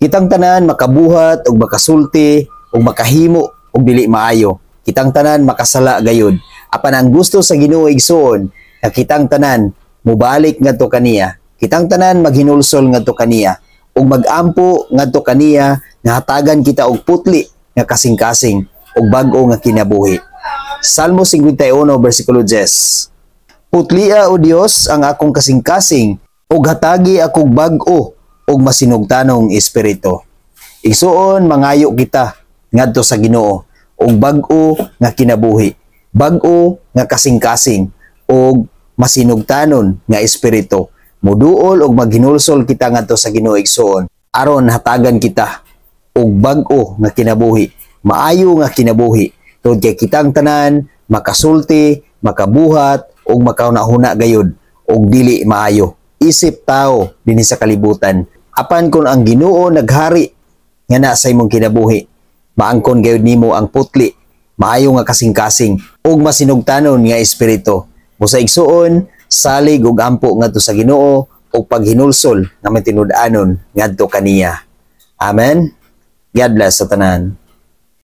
Kitang tanan makabuhat ug makasulti ug makahimo og dili maayo. Kitang tanan makasala gayud. Apan ang gusto sa Ginoo, igsuon, nga kitang tanan mubalik ngadto kaniya. Kitang tanan maghinulsol ngadto kaniya ug magampo ngadto kaniya nga hatagan kita og putli nga kasing-kasing ug bag-o nga kinabuhi. Salmo 51 versikulo 10. Putlia, o Dios, ang akong kasing-kasing ug hatagi akong bag-o ug masinugtanong espiritu. Igsuon, mangayo kita ngadto sa Ginoo og bag-o nga kinabuhi, bag-o nga kasing-kasing ug masinugtanon nga espiritu. Muduol og maghinulsol kita ngadto sa Ginoo, igsuon, aron hatagan kita og bag-o nga kinabuhi, maayo nga kinabuhi. Tungod kay kitang tanan makasulti, makabuhat ug makahuna-huna gayud og dili maayo isip tao dinhi sa kalibutan. Apan kung ang Ginoo naghari nga na sa imong kinabuhi, maangkon gayud nimo ang putli, maayo nga kasing-kasing ug masinugtanon nga espiritu. Busa, igsuon, salig ug ampo ngadto sa Ginoo ug paghinulsol nga matinud-anon ngadto kaniya. Amen. God bless sa tanan.